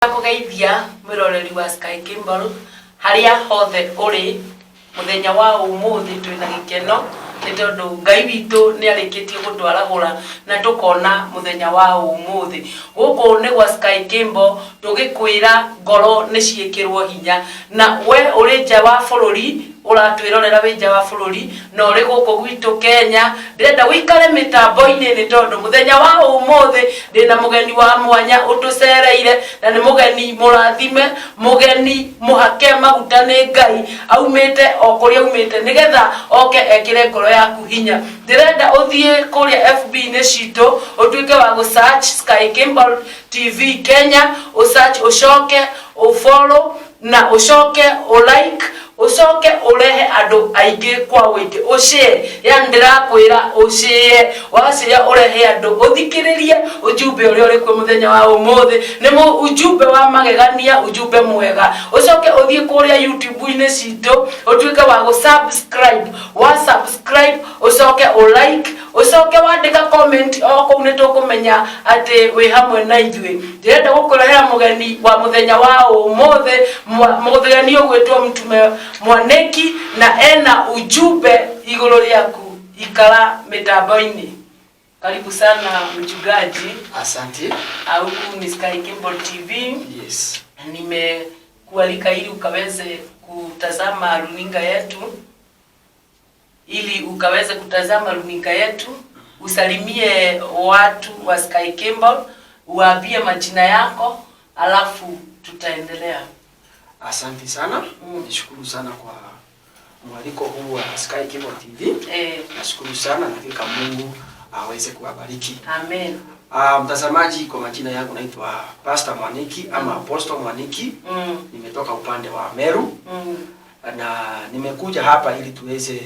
Ndakũgeithia mwĩroreri wa Sky Kimball harĩa hothe ũrĩ. Mũthenya wa ũmũthĩ twĩna gĩkeno nĩ tondũ Ngai witũ nĩ arĩkĩtie gũtwarahũra na tũkona mũthenya wa ũmũthĩ. Gũkũ nĩ gwa Sky Kimball, tũgĩkwĩra ngoro nĩ ciĩkĩrwo hinya. Na we ũrĩ nja wa bũrũri, ũratwĩrorera wĩ nja wa bũrũri na ũrĩ gũkũ gwitũ Kenya, ndĩrenda ũikare mĩtambo-inĩ nĩ tondũ mũthenya wa ũmũthĩ ndĩna mũgeni wa mwanya ũtũcereire, na nĩ mũgeni mũrathime, mũgeni mũhake maguta nĩ Ngai, aumĩte o kũrĩa aumĩte nĩgetha oke ekĩre ngoro yaku hinya. Ndĩrenda ũthiĩ kũrĩa FB-inĩ citũ ũtuĩke wa gũ search Sky Kimball TV Kenya, ũ search, ũcoke ũ follow na ũcoke ũ like, ũcoke ũrehe andũ aingĩ kwa ũingĩ, ũ share. Yani ndĩrakwĩra ũ share, wa share ũrehe andũ, ũthikĩrĩrie ujumbe ũrĩa ũrĩ kuo mũthenya wa ũmũthĩ. Nĩ ujumbe wa magegania, ujumbe mwega. Ũcoke ũthiĩ kũrĩa YouTube-inĩ citũ ũtuĩke wa gũ subscribe, wa subscribe ũcoke ũ like, ũcoke wandĩka comment o kũu, nĩ tũkũmenya atĩ wĩ hamwe na ithuĩ. Ndĩrenda gũkũrehera mũgeni wa mũthenya wa ũmũthĩ, mũgeni ũgwĩtwo Mtume Mwaniki, na ena ujumbe igũrũ rĩaku. Ikara mĩtambo-inĩ. Karibu sana, mchungaji. Asante. Huku ni Sky Kimball TV. Yes. Nimekualika ili ukaweze kutazama runinga yetu, ili ukaweze kutazama runinga yetu, usalimie watu wa Sky Kimball, uwaambie majina yako, alafu tutaendelea. Asante sana. Nishukuru sana kwa mwaliko huu wa Sky Kimball TV. Nashukuru sana na hakika Mungu aweze kuwabariki. Amen. Mtazamaji, kwa majina yangu naitwa Pastor Mwaniki ama Apostle Mwaniki. Nimetoka upande wa Meru na nimekuja hapa ili tuweze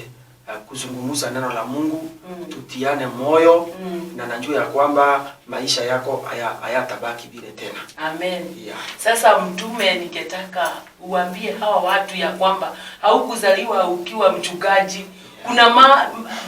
kuzungumza neno la Mungu, tutiane moyo na najua ya kwamba maisha yako hayatabaki vile tena. Amen. Yeah. Sasa mtume, ningetaka uambie hawa watu ya kwamba haukuzaliwa ukiwa mchungaji. Kuna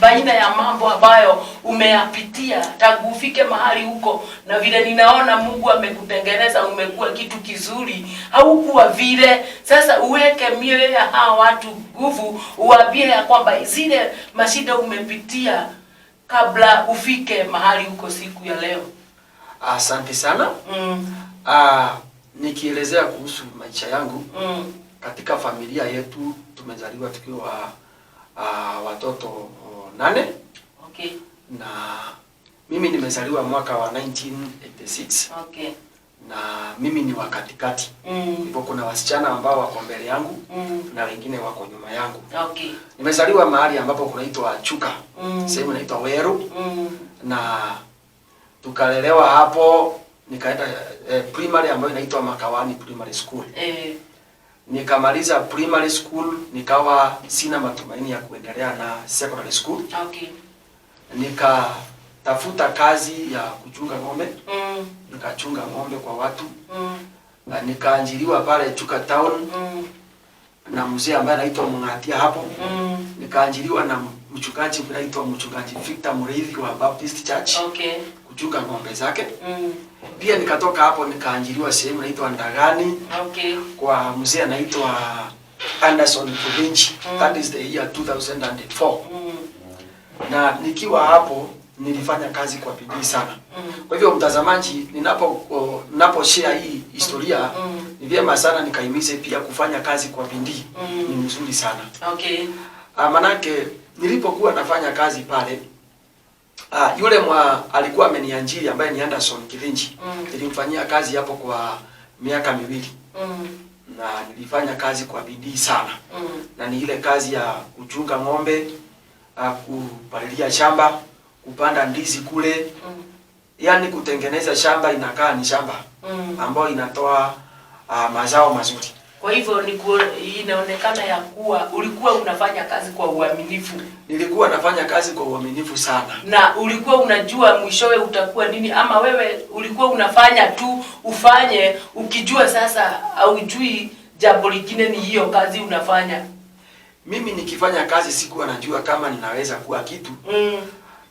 baina ya mambo ambayo umeyapitia tangu ufike mahali huko, na vile ninaona Mungu amekutengeneza umekuwa kitu kizuri, haukuwa vile. Sasa uweke mioyo ya hawa watu nguvu, uwaambie ya kwamba zile mashida umepitia kabla ufike mahali huko siku ya leo. Asante sana. Nikielezea kuhusu maisha yangu, katika familia yetu tumezaliwa tukiwa watoto 8 na mimi nimezaliwa mwaka wa 1986 na mimi ni wa katikati. Hivyo kuna wasichana ambao wako mbele yangu na wengine wako nyuma yangu. Nimezaliwa mahali ambapo kunaitwa Chuka, sehemu inaitwa Weru na tukalelewa hapo, nikaenda primary ambayo inaitwa Makawani Primary School. Nikamaliza primary school, nikawa sina matumaini ya kuendelea na secondary school. Nikatafuta kazi ya kuchunga ng'ombe, nikachunga ng'ombe kwa watu na nikaajiriwa pale Chuka Town na mzee ambaye anaitwa Mungatia hapo. Nikaajiriwa na mchungaji anaitwa Mchungaji Victor Muriithi wa Baptist Church kuchunga ng'ombe zake. Pia nikatoka hapo nikaajiriwa sehemu inaitwa Ndagani kwa mzee anaitwa Anderson Kuvinchi. That is the year 2004. Na nikiwa hapo nilifanya kazi kwa bidii sana. Kwa hivyo mtazamaji, ninapo share hii historia, ni vyema sana nikaimize pia kufanya kazi kwa bidii. Ni mzuri sana. Manake nilipokuwa nafanya kazi pale, yule mwa alikuwa ameniajiri ambaye ni Anderson Kilinji. Nilimfanyia kazi hapo kwa miaka 2 na nilifanya kazi kwa bidii sana. Na ni ile kazi ya kuchunga ng'ombe, kupalilia shamba, kupanda ndizi kule, yaani kutengeneza shamba inakaa ni shamba ambayo inatoa mazao mazuri. Kwa hivyo inaonekana ya kuwa ulikuwa unafanya kazi kwa uaminifu. Nilikuwa nafanya kazi kwa uaminifu sana. Na ulikuwa unajua mwishowe utakuwa nini, ama wewe ulikuwa unafanya tu ufanye ukijua sasa haujui jambo lingine ni hiyo kazi unafanya? Mimi nikifanya kazi sikuwa najua kama ninaweza kuwa kitu.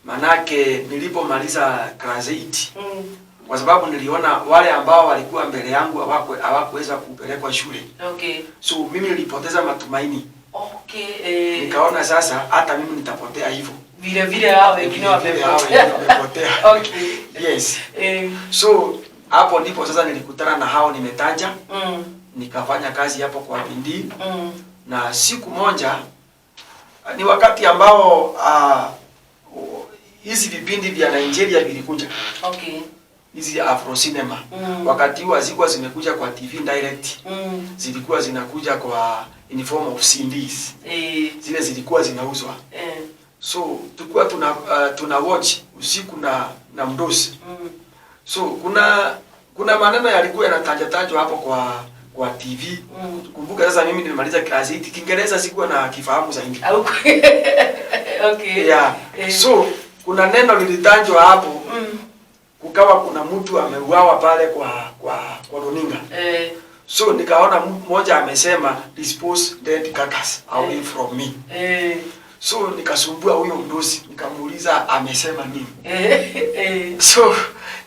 Manake nilipomaliza class 8, Kwa sababu niliona wale ambao walikuwa mbele yangu hawakuweza kupelekwa shule. So mimi nilipoteza matumaini. Nikaona sasa hata mimi nitapotea hivyo. Vile vile hao wengine Vile vile hao wamepotea. wengine wamepotea. Yes. So hapo ndipo sasa nilikutana na hao nimetaja, nikafanya kazi hapo kwa bidii. Na siku moja ni wakati ambao hizi vipindi vya Nigeria vilikuja. Hizi Afro Cinema. Wakati huo hazikuwa zimekuja kwa TV direct. Zilikuwa zinakuja kwa in form of CDs. Zile zilikuwa zinauzwa. So tulikuwa tuna watch usiku na mdosi. So kuna maneno yalikuwa yanatajatajwa hapo kwa TV. Kumbuka sasa mimi nilimaliza class 8, Kiingereza sikuwa na kifahamu zaidi. Yeah. So kuna neno lilitajwa hapo. Kukawa kuna mtu ameuawa pale kwa runinga. So nikaona mmoja amesema, "Dispose dead carcass away from me." So nikasumbua huyo mdosi, nikamuuliza amesema nini. So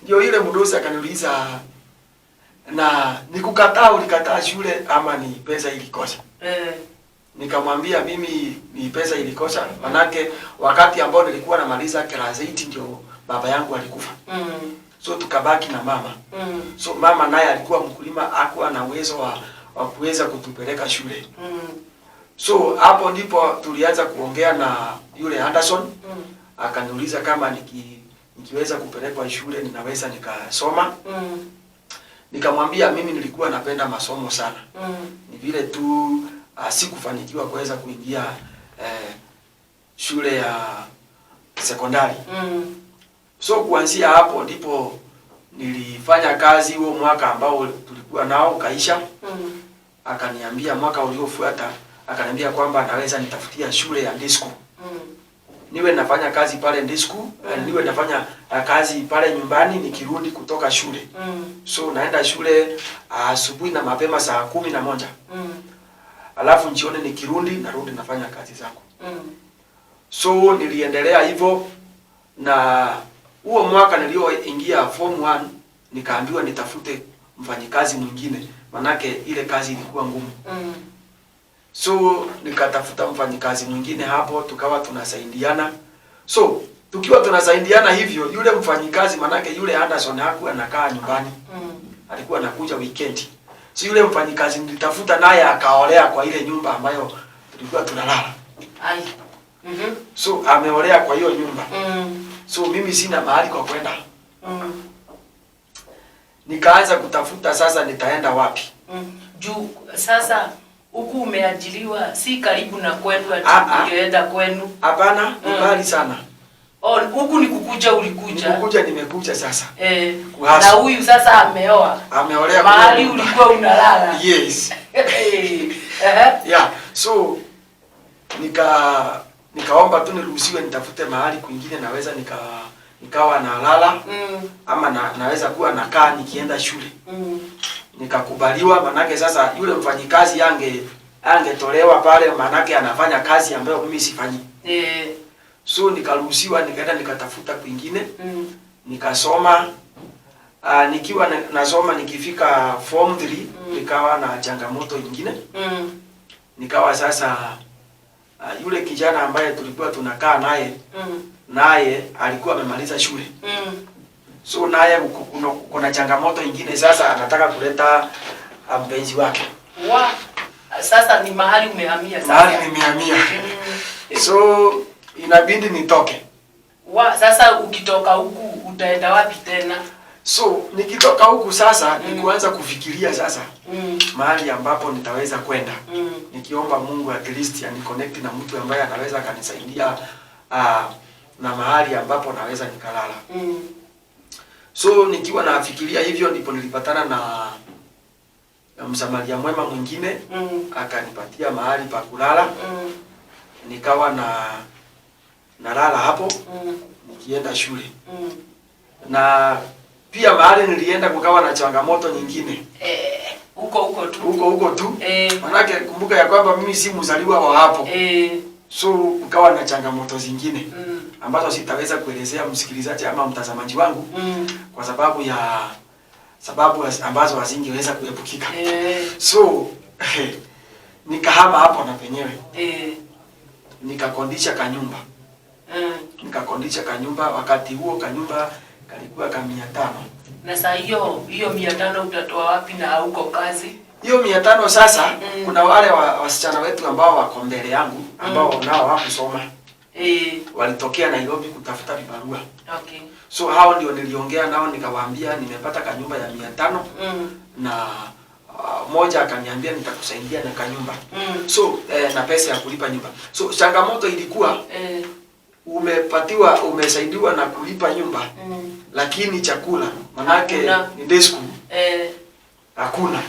ndio ile mdosi akaniuliza, "Na nikukataa ulikataa shule ama ni pesa ilikosa?" Nikamwambia mimi ni pesa ilikosa, manake wakati ambao nilikuwa namaliza class 8 ndio baba yangu alikufa. So tukabaki na mama. So mama naye alikuwa mkulima, hakuwa na uwezo wa kuweza kutupeleka shule. So hapo ndipo tulianza kuongea na yule Anderson. Akaniuliza kama nikiweza kupelekwa shule ninaweza nikasoma. Nikamwambia mimi nilikuwa napenda masomo sana. Ni vile tu sikufanikiwa kuweza kuingia shule ya sekondari. So kuanzia hapo ndipo nilifanya kazi huo mwaka ambao tulikuwa nao ukaisha. Akaniambia mwaka uliofuata, akaniambia kwamba anaweza nitafutia shule ya day school. Niwe nafanya kazi pale day school, niwe nafanya kazi pale nyumbani nikirudi kutoka shule. So naenda shule asubuhi na mapema saa 11. Alafu jioni nikirudi narudi nafanya kazi zangu. So niliendelea hivyo, na huo mwaka nilioingia form 1 nikaambiwa nitafute mfanyikazi mwingine, manake ile kazi ilikuwa ngumu. So nikatafuta mfanyikazi mwingine hapo, tukawa tunasaidiana. So tukiwa tunasaidiana hivyo, yule mfanyikazi, manake yule Anderson hakuwa anakaa nyumbani, alikuwa anakuja weekend. So yule mfanyikazi nilitafuta naye akaolea kwa ile nyumba ambayo tulikuwa tunalala. Ai. So ameolea kwa hiyo nyumba. So mimi sina mahali kwa kwenda. Nikaanza kutafuta sasa nitaenda wapi. Juu sasa huku umeajiriwa si karibu na kwenu ati Ah, ah. ungeenda kwenu. Hapana, ni mbali sana. Oh, huku ni kukuja ulikuja. Nikukuja nimekuja sasa. Kuhustle. Na huyu sasa ameoa. Ameolea kwa Mahali nyumba. ulikuwa unalala. Yes. Eh. Yeah. So nikaomba tu niruhusiwe nitafute mahali kwingine naweza nikawa nalala ama naweza kuwa nakaa nikienda shule. Nikakubaliwa, manake sasa yule mfanyikazi angetolewa pale, manake anafanya kazi ambayo mimi sifanyi. So nikaruhusiwa nikaenda nikatafuta kwingine. Nikasoma. Nikiwa nasoma nikifika form 3 nikawa na changamoto nyingine. Nikawa sasa yule kijana ambaye tulikuwa tunakaa naye, naye alikuwa amemaliza shule. So naye kuna changamoto nyingine sasa anataka kuleta mpenzi wake. Wa sasa ni mahali umehamia sasa. Mahali nimehamia. So inabidi nitoke. Wa sasa ukitoka huku utaenda wapi tena? So nikitoka huku sasa ni kuanza kufikiria sasa mahali ambapo nitaweza kwenda. Nikiomba Mungu at least aniconnect na mtu ambaye anaweza akanisaidia na mahali ambapo naweza nikalala. So nikiwa nafikiria hivyo ndipo nilipatana na msamaria mwema mwingine, akanipatia mahali pa kulala. Nikawa nalala hapo nikienda shule. Na pia mahali nilienda kukawa na changamoto nyingine. Huko huko tu. Huko huko tu. Manake kumbuka ya kwamba mimi si mzaliwa wa hapo. So kukawa na changamoto zingine. ambazo sitaweza kuelezea msikilizaji ama mtazamaji wangu kwa sababu ya sababu ambazo hazingeweza kuepukika. So nikahama hapo na penyewe, nikakondisha kanyumba. Nikakondisha kanyumba. Wakati huo kanyumba kalikuwa ka 500. Na saa hiyo hiyo 500 utatoa wapi na hauko kazi? Hiyo 500 sasa, kuna wale wasichana wetu ambao wako mbele yangu ambao nao hawakusoma, walitokea Nairobi kutafuta vibarua. So hao ndio niliongea nao, nikawaambia nimepata kanyumba ya 500, na moja akaniambia nitakusaidia na kanyumba, so na pesa ya kulipa nyumba. So changamoto ilikuwa umepatiwa, umesaidiwa na kulipa nyumba, lakini chakula, manake Hakuna. ni day school, hakuna.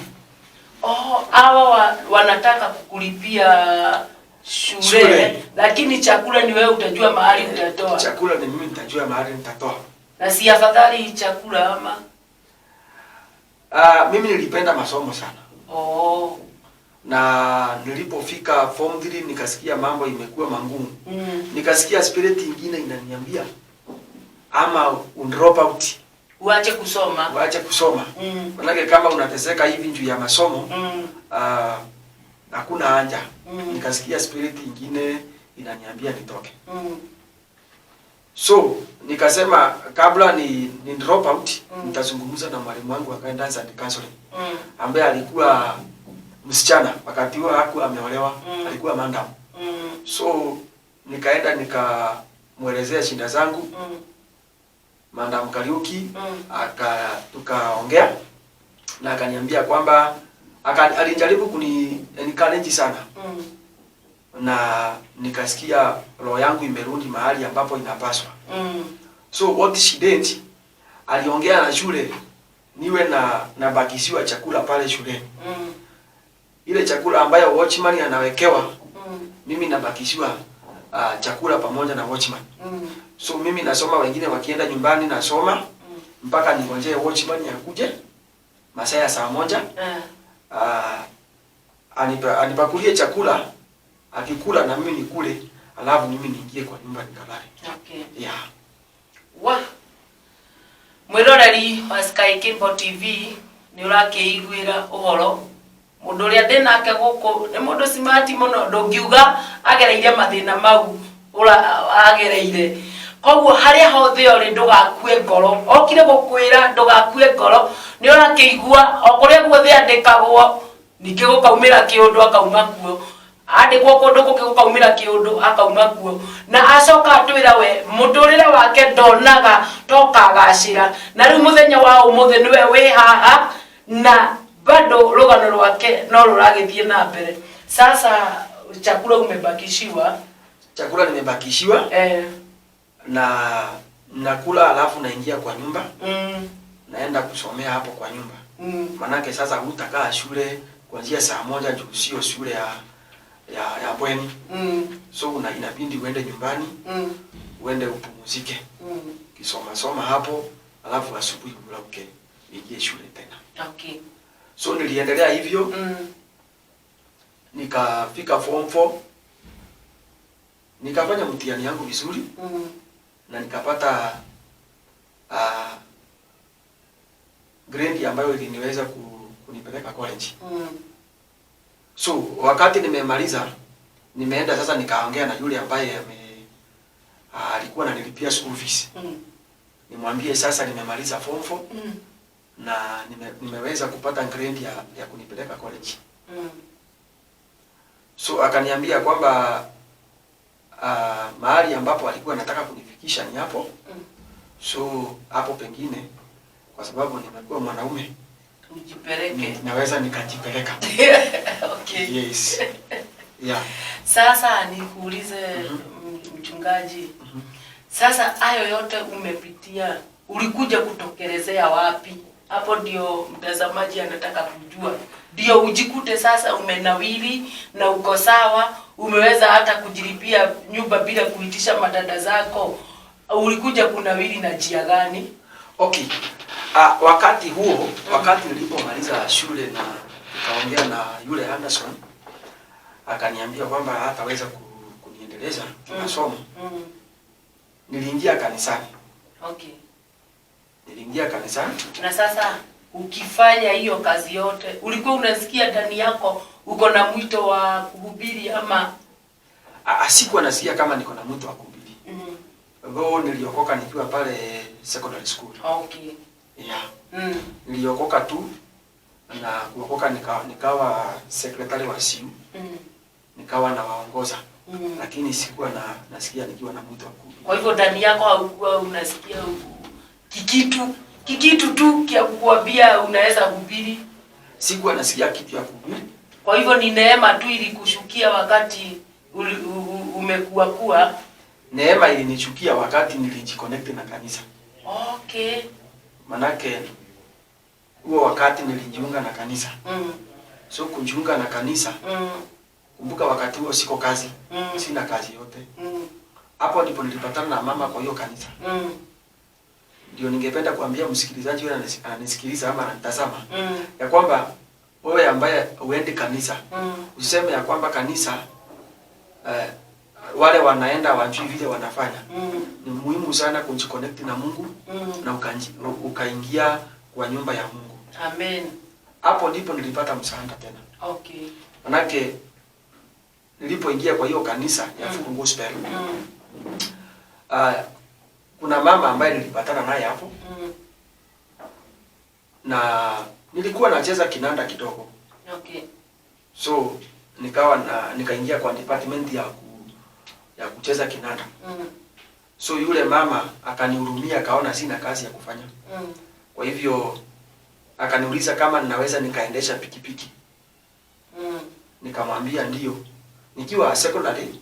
Oh, hawa wanataka kukulipia shule, Shule. lakini chakula ni wewe utajua mahali utatoa. Chakula ni mimi nitajua mahali nitatoa. Na si afadhali chakula ama? Mimi nilipenda masomo sana. Na nilipofika form 3 nikasikia mambo imekuwa mangumu. Nikasikia spirit ingine inaniambia ama drop out, Uache kusoma. Uache kusoma. Manake kama unateseka hivi juu ya masomo, hakuna haja. Nikasikia spirit ingine inaniambia nitoke. So nikasema kabla ni drop out, nitazungumza na mwalimu wangu wa guidance and counseling, ambaye alikuwa msichana wakati huo, hakuwa ameolewa, alikuwa madam. So nikaenda nikamwelezea shida zangu, Madam Kariuki, tukaongea na akaniambia kwamba alijaribu kuni encourage sana, na nikasikia roho yangu imerudi mahali ambapo inapaswa. So what she did, aliongea na shule niwe na nabakishiwa chakula pale shuleni. Ile chakula ambayo watchman anawekewa, mimi nabakishiwa chakula pamoja na watchman. So mimi nasoma, wengine wakienda nyumbani, nasoma mpaka ningojee watchman akuje masaa ya saa 1, anipakulie chakula, akikula na mimi nikule, alafu mimi niingie kwa nyumba nikalale. Yeah. Wa mwiroreri wa Sky Cable TV, nĩ ũrakĩiguĩra ũhoro mũndũ ũrĩa ndĩ nake gũkũ nĩ mũndũ smart mũno, ndũngiuga agereire mathĩna mau ũra agereire. Koguo harĩa hothe ũrĩ, ndũgakue ngoro, okire gũkwĩra ndũgakue ngoro. Nĩ ũrakĩigua o kũrĩa guothe andĩkagwo, ningĩ gũkaumĩra kĩũndũ akauma kuo, andĩkwo kũndũ kũngĩ gũkaumĩra kĩũndũ akauma kuo, na acoka atwĩra we mũtũrĩre wake ndonaga tokagacĩra, na rĩu mũthenya wa ũmũthĩ nĩwe wĩ haha na bado rũgano rwake no rũragĩthiĩ na mbere. Sasa chakula umebakishiwa? Chakula nimebakishiwa, na nakula, alafu naingia kwa nyumba, naenda kusomea hapo kwa nyumba. Manake sasa hutakaa shule kuanzia saa 1 juu sio shule ya bweni. So inabidi uende nyumbani, uende upumzike. Kisoma soma hapo, alafu asubuhi urauke uingie shule tena. So niliendelea hivyo, nikafika form 4, nikafanya mtihani yangu vizuri, na nikapata grade ambayo iliniweza kunipeleka college. So wakati nimemaliza, nimeenda sasa nikaongea na yule ambaye alikuwa ananilipia school fees. Nimwambie sasa nimemaliza form 4, na nimeweza kupata grade ya kunipeleka college. So akaniambia kwamba mahali ambapo alikuwa anataka kunifikisha ni hapo. So hapo pengine kwa sababu nimekuwa mwanaume, Ujipeleke. Naweza nikajipeleka. Yes. Yeah. Sasa nikuulize, mchungaji. Sasa hayo yote umepitia, ulikuja kutokelezea wapi? Hapo ndio mtazamaji anataka kujua. Ndio ujikute sasa umenawiri na uko sawa, umeweza hata kujilipia nyumba bila kuitisha madada zako. Ulikuja kunawiri na njia gani? Okay. Wakati huo, wakati nilipomaliza shule na tukaongea na yule Anderson, akaniambia kwamba hataweza kuniendeleza kimasomo. Niliingia kanisani. Okay. Niliingia kanisani. Na sasa ukifanya hiyo kazi yote, ulikuwa unasikia ndani yako uko na mwito wa kuhubiri ama? Sikuwa nasikia kama niko na mwito wa kuhubiri. Though niliokoka nikiwa pale secondary school. Okay. Yeah. Niliokoka tu na kuokoka nikawa secretary wa CU. Nikawa nawaongoza. Lakini sikuwa nasikia nikiwa na mwito wa kuhubiri. Kwa hivyo ndani yako haukuwa unasikia kikitu tu kia kukuambia unaweza kuhubiri? Sikuwa nasikia kitu ya kuhubiri. Kwa hivyo ni neema tu ilikushukia wakati umekuwa kuwa. Neema ilinishukia wakati nilijiconnect na kanisa. Okay. Manake huo wakati nilijiunga na kanisa. So kujiunga na kanisa, kumbuka wakati huo siko kazi. Sina kazi yote. Hapo ndipo nilipatana na mama kwa hiyo kanisa. Ndio ningependa kuambia msikilizaji yule ananisikiliza ama ananitazama, ya kwamba wewe ambaye huendi kanisa, usiseme ya kwamba kanisa wale wanaenda wajui vile wanafanya. Ni muhimu sana kujiconnect na Mungu na ukaingia kwa nyumba ya Mungu. Amen. Hapo ndipo nilipata msaada tena. Okay. Manake nilipoingia kwa hiyo kanisa ya Full Gospel, kuna mama ambaye nilipatana naye hapo. Na nilikuwa nacheza kinanda kidogo. Okay. So nikaingia kwa department ya kucheza kinanda. So yule mama akanihurumia, akaona sina kazi ya kufanya. Kwa hivyo akaniuliza kama ninaweza nikaendesha pikipiki. Nikamwambia ndio. Nikiwa secondary,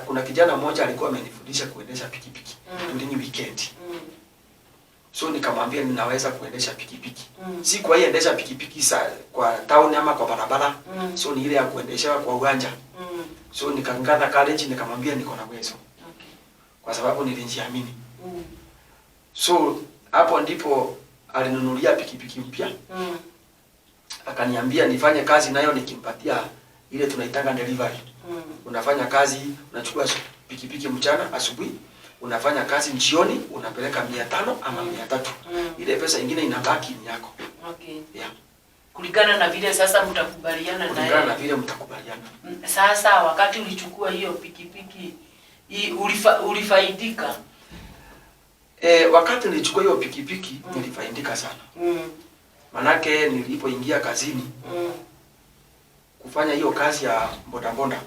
kuna kijana mmoja alikuwa amenifundisha kuendesha pikipiki during weekend. So nikamwambia ninaweza kuendesha pikipiki. Si kwa hii endesha pikipiki kwa town ama kwa barabara. So ni ile ya kuendesha kwa uwanja. So nikaangaza college, nikamwambia niko na uwezo. Okay. Kwa sababu nilijiamini. So hapo ndipo alinunulia pikipiki mpya. Akaniambia nifanye kazi nayo nikimpatia ile tunaitanga delivery. Unafanya kazi, unachukua pikipiki mchana, asubuhi, unafanya kazi jioni, unapeleka 500 ama 300. Ile pesa ingine inabaki ni yako. Okay. Yeah. Kulingana na vile sasa mtakubaliana na Kulingana na yeye. vile mtakubaliana. Sasa wakati ulichukua hiyo pikipiki, ulifaidika? Wakati nilichukua hiyo pikipiki, nilifaidika sana. Manake nilipoingia kazini, kufanya hiyo kazi ya bodaboda,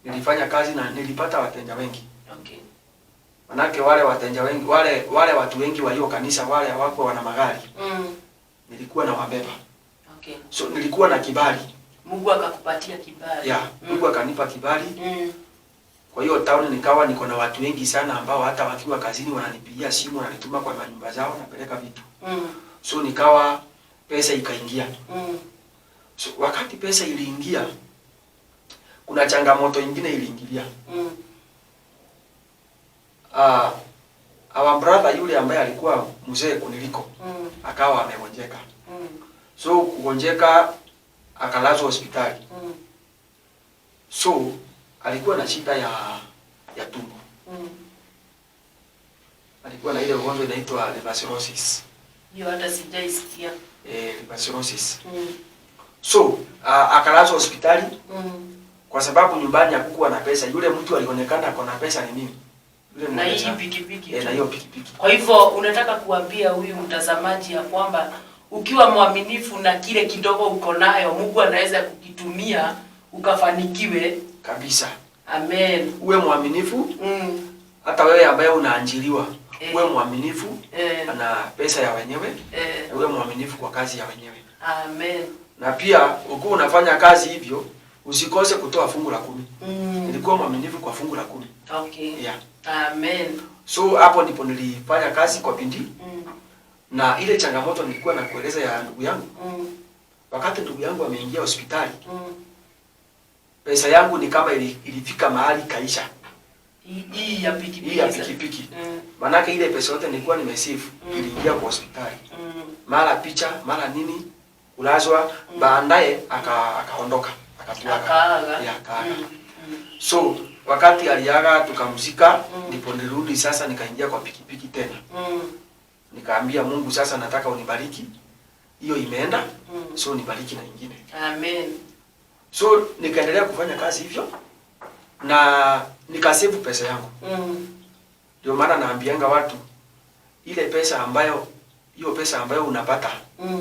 nilifanya kazi na nilipata wateja wengi. Okay. Manake wale wateja wengi, wale watu wengi wa hiyo kanisa, wale hawakuwa wana magari. Nilikuwa na wabeba. Okay. So nilikuwa na kibali. Mungu akakupatia kibali. Yeah, Mungu akanipa kibali. Kwa hiyo town nikawa niko na watu wengi sana ambao hata wakiwa kazini wananipigia simu, wananituma kwa manyumba zao, napeleka vitu. So nikawa pesa ikaingia. So wakati pesa iliingia, kuna changamoto nyingine iliingilia. Our brother yule ambaye alikuwa mzee kuniliko, akawa amegonjeka. So kugonjeka akalazwa hospitali. So alikuwa na shida ya tumbo. Alikuwa na ile ugonjwa inaitwa liver cirrhosis. Hiyo hata sijaisikia. Liver cirrhosis. So akalazwa hospitali. Kwa sababu nyumbani hakukuwa na pesa. Yule mtu alionekana ako na pesa ni mimi. Yule Na hii mmoja. pikipiki Na tu. hiyo pikipiki. Kwa hivyo unataka kuambia huyu mtazamaji ya kwamba ukiwa mwaminifu na kile kidogo uko nayo, Mungu anaweza kukitumia ukafanikiwe kabisa. Amen. Uwe mwaminifu. Hata wewe ambaye unaajiriwa, uwe mwaminifu na pesa ya wenyewe. Uwe mwaminifu kwa kazi ya wenyewe. Amen. Na pia ukiwa unafanya kazi hivyo, usikose kutoa fungu la 10. Nilikuwa mwaminifu kwa fungu la 10. Okay. Yeah. Amen. So hapo ndipo nilifanya kazi kwa bidii. Na ile changamoto nilikuwa na kueleza ya ndugu yangu. Wakati ndugu yangu ameingia hospitali, pesa yangu ni kama ilifika mahali kaisha. Hii ya pikipiki. Hii ya pikipiki. Manake ile pesa yote nilikuwa nimesave, iliingia kwa hospitali. Mara picha, mara nini, kulazwa, baadaye akaondoka, akatuaga. Akaaga. Yeah, akaaga. So Wakati aliaga tukamzika, ndipo nilirudi sasa nikaingia kwa pikipiki tena. Nikaambia Mungu, sasa nataka unibariki. Hiyo imeenda, so nibariki na ingine. Amen. So nikaendelea kufanya kazi hivyo na nikasave pesa yangu. Ndio maana naambianga watu ile pesa ambayo hiyo pesa ambayo unapata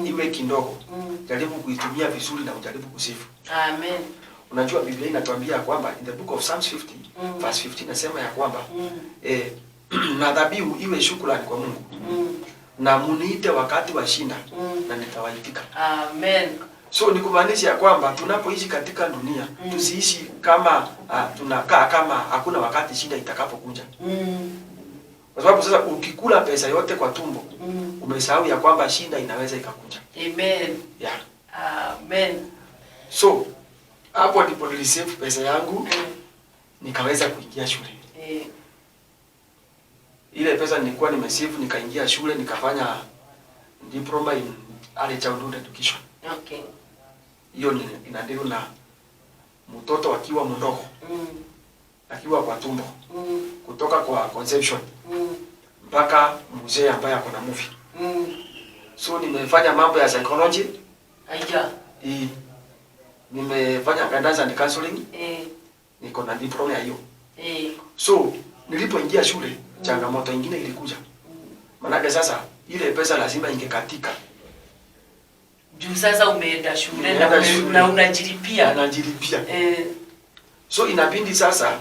iwe kidogo, jaribu kuitumia vizuri na ujaribu kusave. Amen. Unajua Biblia inatuambia kwamba in the book of Psalms 50 verse 15 nasema ya kwamba na dhabihu iwe shukrani kwa Mungu na muniite wakati wa shinda na nitawaitika. Amen. So ni kumaanisha ya kwamba tunapoishi katika dunia tusiishi kama tunakaa kama hakuna wakati shida itakapokuja. Kwa sababu sasa ukikula pesa yote kwa tumbo umesahau ya kwamba shida inaweza ikakuja. Amen. Yeah. Amen. So hapo ndipo nilisave pesa yangu nikaweza kuingia shule. Ile pesa nilikuwa nimesave, nikaingia shule nikafanya diploma in early childhood education. Hiyo ni inadeal na mtoto akiwa mdogo, akiwa kwa tumbo, kutoka kwa conception mpaka mzee ambaye ako na movie. So nimefanya mambo ya psychology. Aija. Nimefanya guidance and counseling. Niko na diploma ya hiyo. So nilipoingia shule changamoto ingine ilikuja. Manake sasa ile pesa lazima ingekatika. Juu sasa umeenda shule na Nimeenda shule. na unajilipia. Najilipia. So inabidi sasa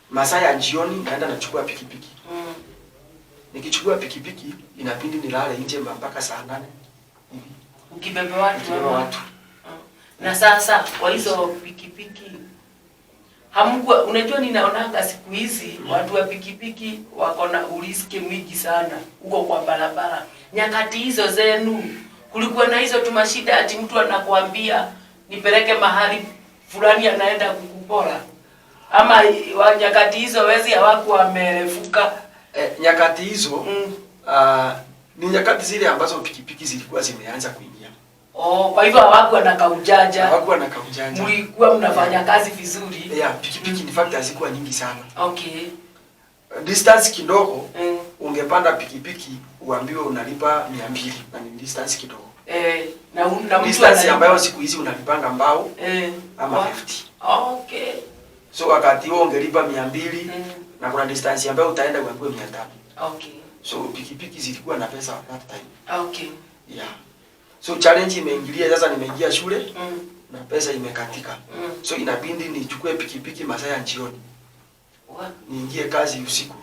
masaa ya jioni naenda nachukua pikipiki. Nikichukua pikipiki inabidi nilale nje mpaka saa 8 hivi. Ukibeba watu Nikibeba ama? watu. Na sasa kwa hizo pikipiki hamkuwa, unajua ninaonanga siku hizi watu wa pikipiki wako na uriski mwingi sana huko kwa barabara. Nyakati hizo zenu kulikuwa na hizo tumashida ati mtu anakuambia nipeleke mahali fulani anaenda kukupora? Ama wa nyakati hizo wezi hawakuwa wamerefuka? Nyakati hizo ni nyakati zile ambazo pikipiki zilikuwa zimeanza kuingia. Oh, kwa hivyo hawakuwa na kaujanja. Hawakuwa na kaujanja. Mlikuwa mnafanya kazi vizuri. Yeah, pikipiki in fact hazikuwa nyingi sana. Distance kidogo ungepanda pikipiki uambiwe unalipa 200 na ni distance kidogo. Na mtu Distance analipa. ambayo siku hizi unalipanga mbao ama 50. So wakati huo ungelipa 200 na kuna distance ambayo utaenda uambiwe 500. So pikipiki zilikuwa na pesa at that time. Yeah. So challenge imeingilia sasa, nimeingia shule na pesa imekatika. So inabidi nichukue pikipiki masaa ya jioni. Niingie kazi usiku.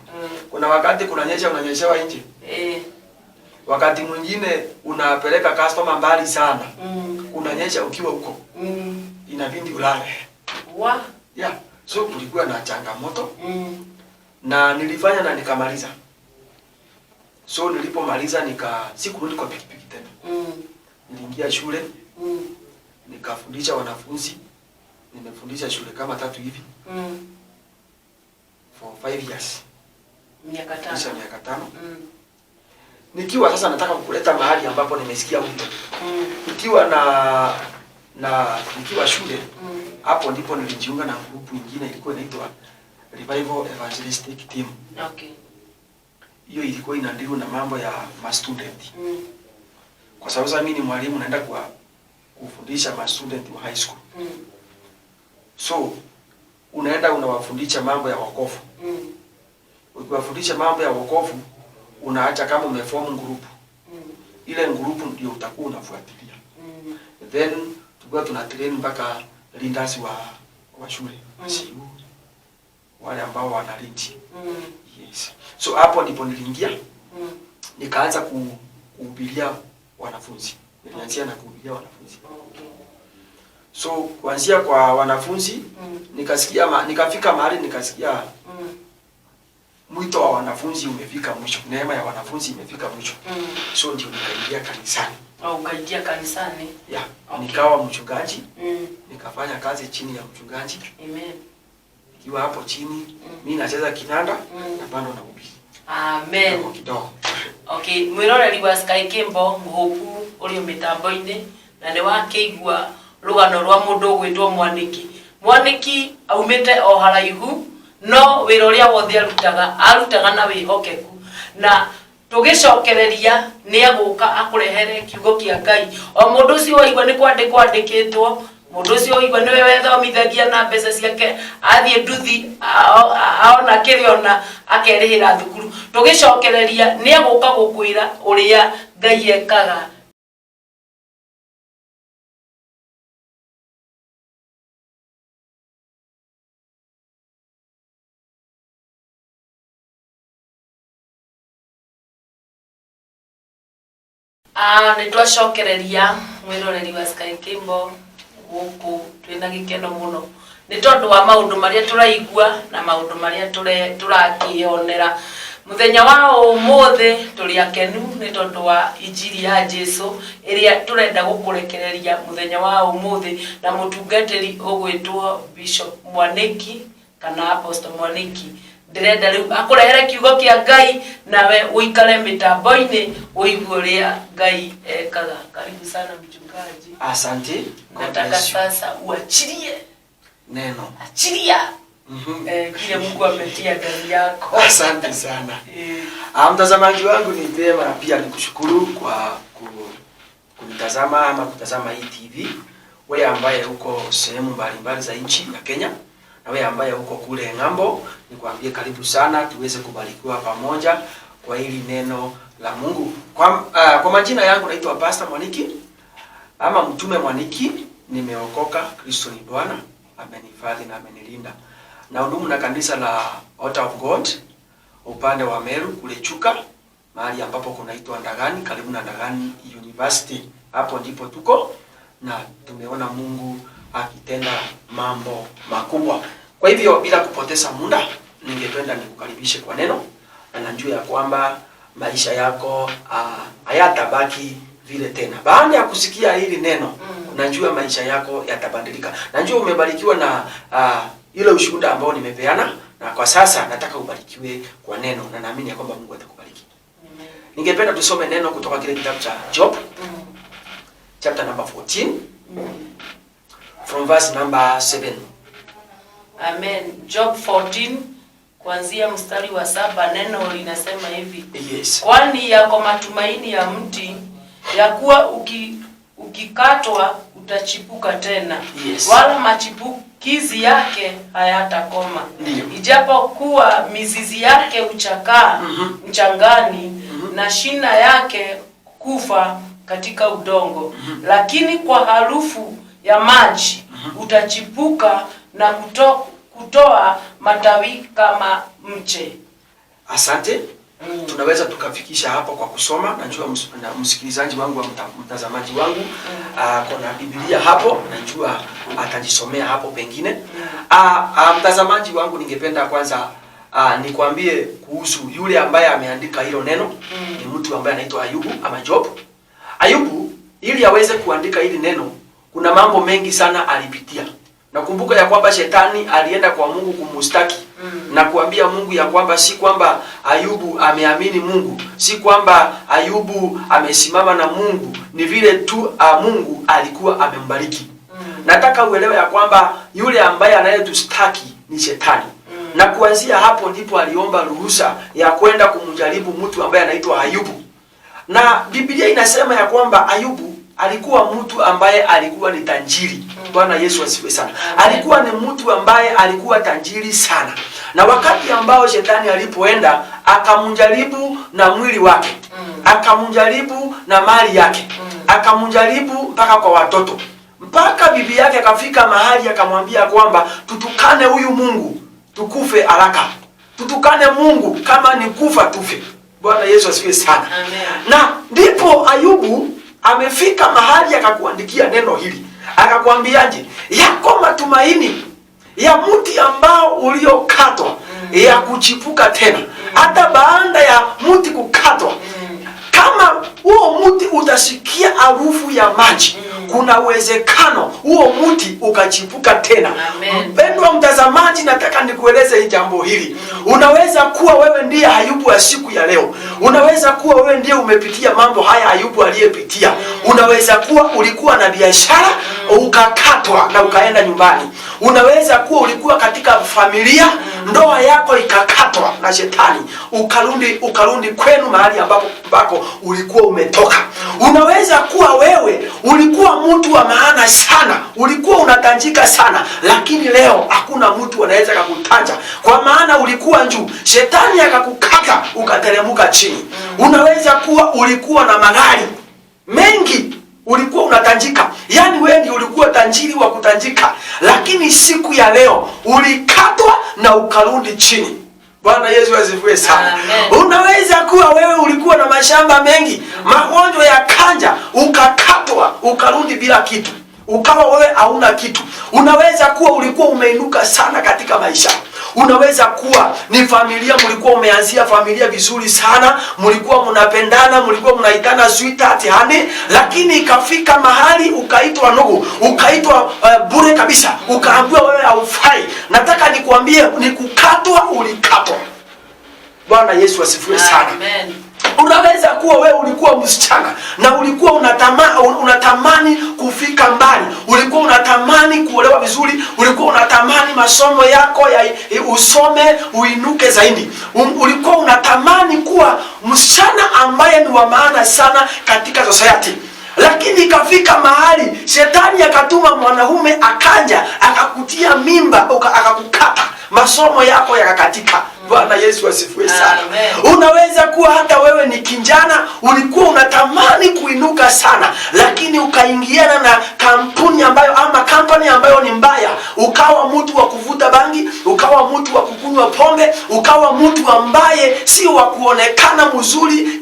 Kuna wakati kunanyesha, unanyeshewa nje. Wakati mwingine unapeleka customer mbali sana. Kunanyesha ukiwa huko. Inabidi ulale. Yeah. So kulikuwa na changamoto. Na nilifanya na nikamaliza. So nilipomaliza sikurudi kwa pikipiki tena. Niliingia shule. Nikafundisha wanafunzi. Nimefundisha shule kama 3 hivi. For 5 years. Miaka 5. Kisha miaka 5. Nikiwa sasa nataka kukuleta mahali ambapo nimesikia wito. Nikiwa nikiwa shule, hapo ndipo nilijiunga na group nyingine ilikuwa inaitwa Revival Evangelistic Team. Hiyo ilikuwa inadeal na mambo ya ma student. Kwa sababu sasa mimi ni mwalimu naenda kufundisha ma student wa high school. So unaenda unawafundisha mambo ya wokovu. Ukiwafundisha mambo ya wokovu unaacha kama umeform group. Ile group ndio utakuwa unafuatilia. Then tulikuwa tuna train mpaka leaders wa shule, CU, wale ambao wana lead. Yes. So hapo ndipo niliingia. Nikaanza kuhubiria wanafunzi. Nilianzia na kuhubiria wanafunzi. So kuanzia kwa wanafunzi, nikafika mahali nikasikia mwito wa wanafunzi umefika mwisho. Neema ya wanafunzi imefika mwisho. So ndio nikaingia kanisani. Oh, ukaingia kanisani? Yeah. Nikawa mchungaji. Nikafanya kazi chini ya mchungaji. Amen. Nikiwa hapo chini, mimi nacheza kinanda na bado nahubiri. Amen. Kidogo kidogo. Okay, mwiroreri wa Sky Kimbo muhuku uri mitambo-ini na ni wakĩigua rũgano rwa mũndũ ũgwĩtwo Mwaniki. Mwaniki aumĩte o haraihu No wĩra ũrĩa wothe arutaga arutaga na wĩhokeku, na tũgĩcokereria nĩ agũka akũrehere kiugo kĩa Ngai. O mũndũ ũcio waigua nĩ kwandĩkwo andĩkĩtwo, mũndũ ũcio waigua nĩwe wethomithagia na mbeca ciake, athiĩ nduthi aona kĩrĩa ona akerĩhĩra thukuru. Tũgĩcokereria nĩ agũka gũkwĩra ũrĩa Ngai ekaga. Nĩ twacokereria mwĩroreri wa Sky Kimbo gũkũ twĩna gĩkeno mũno nĩ tondũ wa maũndũ marĩa tũraigua na maũndũ marĩa tũrakĩonera. Mũthenya wa ũmũthĩ tũrĩ akenu nĩ tondũ wa injiri ya Jesu ĩrĩa tũrenda gũkũrekereria mũthenya wa ũmũthĩ na mũtungatĩri ũgwĩtwo Bishop Mwaniki kana Apostle Mwaniki. Ndĩrenda rĩu akũrehere kiugo kĩa Ngai nawe ũikare mĩtambo-inĩ ũigue ũrĩa Ngai ekaga. Karibu sana mchungaji. Asante. God Nataka bless you. sasa uachilie Neno. Achilia. Kile Mungu ametia ndani yako. Asante sana. Mtazamaji wangu, ni vyema pia nikushukuru kwa kunitazama ama kutazama hii TV. Wewe ambaye uko sehemu mbalimbali za nchi ya Kenya na wewe ambaye uko kule ng'ambo, nikwambie karibu sana tuweze kubarikiwa pamoja kwa hili neno la Mungu. Kwa majina yangu naitwa Pastor Mwaniki ama Mtume Mwaniki. Nimeokoka, Kristo ni Bwana, amenihifadhi na amenilinda. Na hudumu na kanisa la Altar of God upande wa Meru kule Chuka, mahali ambapo kunaitwa Ndagani, karibu na Ndagani University. Hapo ndipo tuko na tumeona Mungu akitenda mambo makubwa. Kwa hivyo bila kupoteza muda, ningependa nikukaribishe kwa neno, na najua ya kwamba maisha yako hayatabaki vile tena. Baada ya kusikia hili neno, najua maisha yako yatabadilika. Najua umebarikiwa na ile ushuhuda ambao nimepeana, na kwa sasa nataka ubarikiwe kwa neno, na naamini ya kwamba Mungu atakubariki. Ningependa tusome neno kutoka kile kitabu cha Job, chapter number 14, from verse number 7. Amen. Job 14 kuanzia mstari wa 7, neno linasema hivi. Yes. Kwani yako matumaini ya mti ya kuwa ukikatwa utachipuka tena. Yes. Wala machipukizi yake hayatakoma. Ndiyo. Ijapokuwa mizizi yake huchakaa mchangani na shina yake kufa katika udongo, lakini kwa harufu ya maji utachipuka na kutoa matawi kama mche. Asante. Tunaweza tukafikisha hapo kwa kusoma. Najua na msikilizaji wangu wa mtazamaji wangu, kuna Biblia hapo, najua atajisomea hapo pengine. Mtazamaji wangu, ningependa kwanza nikwambie kuhusu yule ambaye ameandika hilo neno. Ni mtu ambaye anaitwa Ayubu ama Job. Ayubu ili aweze kuandika hili neno, kuna mambo mengi sana alipitia. Nakumbuka ya kwamba shetani alienda kwa Mungu kumustaki na kuambia Mungu ya kwamba si kwamba Ayubu ameamini Mungu, si kwamba Ayubu amesimama na Mungu, ni vile tu Mungu alikuwa amembariki. Nataka uelewe ya kwamba yule ambaye anayetustaki ni shetani. Na kuanzia hapo ndipo aliomba ruhusa ya kwenda kumjaribu mtu ambaye anaitwa Ayubu. Na Biblia inasema ya kwamba Ayubu alikuwa mtu ambaye alikuwa ni tajiri. Bwana Yesu asifiwe sana. Alikuwa ni mtu ambaye alikuwa tajiri sana. Na wakati ambao shetani alipoenda akamjaribu na mwili wake, akamjaribu na mali yake, akamjaribu mpaka kwa watoto, mpaka bibi yake akafika mahali akamwambia kwamba tutukane huyu Mungu tukufe haraka, tutukane Mungu kama ni kufa tufe. Bwana Yesu asifiwe sana. Amen. Na ndipo Ayubu amefika mahali akakuandikia neno hili. Akakwambiaje? Yako matumaini ya mti ambao uliokatwa ya kuchipuka tena. Hata baada ya mti kukatwa, kama huo mti utasikia harufu ya maji, kuna uwezekano huo mti ukachipuka tena. Amen. Mpendwa mtazamaji, nataka nikueleze jambo hili. Unaweza kuwa wewe ndiye Ayubu wa siku ya leo. Unaweza kuwa wewe ndiye umepitia mambo haya Ayubu aliyepitia. Unaweza kuwa ulikuwa na biashara ukakatwa na ukaenda nyumbani. Unaweza kuwa ulikuwa katika familia Ndoa yako ikakatwa na shetani, ukarudi kwenu mahali ambako ulikuwa umetoka. Unaweza kuwa wewe ulikuwa mtu wa maana sana, ulikuwa unatanjika sana, lakini leo hakuna mtu anaweza kukutanja, kwa maana ulikuwa juu, shetani akakukata ukateremka chini. Unaweza kuwa ulikuwa na magari mengi, ulikuwa unatanjika, yaani wewe ndio ulikuwa tajiri wa kutanjika, lakini siku ya leo ulikatwa na ukarudi chini. Bwana Yesu asifiwe sana. Amen. Unaweza kuwa wewe ulikuwa na mashamba mengi, magonjwa ya kanja, ukakatwa ukarudi bila kitu, ukawa wewe hauna kitu. Unaweza kuwa ulikuwa umeinuka sana katika maisha. Unaweza kuwa ni familia, mlikuwa umeanzia familia vizuri sana, mlikuwa mnapendana, mlikuwa mnaitana sweetheart, honey, lakini ikafika mahali ukaitwa ndugu, ukaitwa bure kabisa, ukaambiwa wewe haufai. Nataka nikuambie ni kukatwa, ulikatwa. Bwana Yesu asifiwe sana. Amen. Unaweza kuwa wewe ulikuwa msichana na ulikuwa unatamani kufika mbali, ulikuwa unatamani kuolewa vizuri, ulikuwa unatamani masomo yako ya usome uinuke zaidi. Ulikuwa unatamani kuwa msichana ambaye ni wa maana sana katika society. Lakini ikafika mahali shetani akatuma mwanaume akanja akakutia mimba, akakukata, masomo yako yakakatika. Bwana Yesu asifiwe sana. Amen. Unaweza kuwa hata wewe ni kijana ulikuwa unatamani kuinuka sana, lakini ukaingiana na kampuni ambayo ama kampani ambayo ni mbaya, ukawa mtu wa kuvuta bangi, ukawa mtu wa kukunywa pombe, ukawa mtu ambaye si wa kuonekana mzuri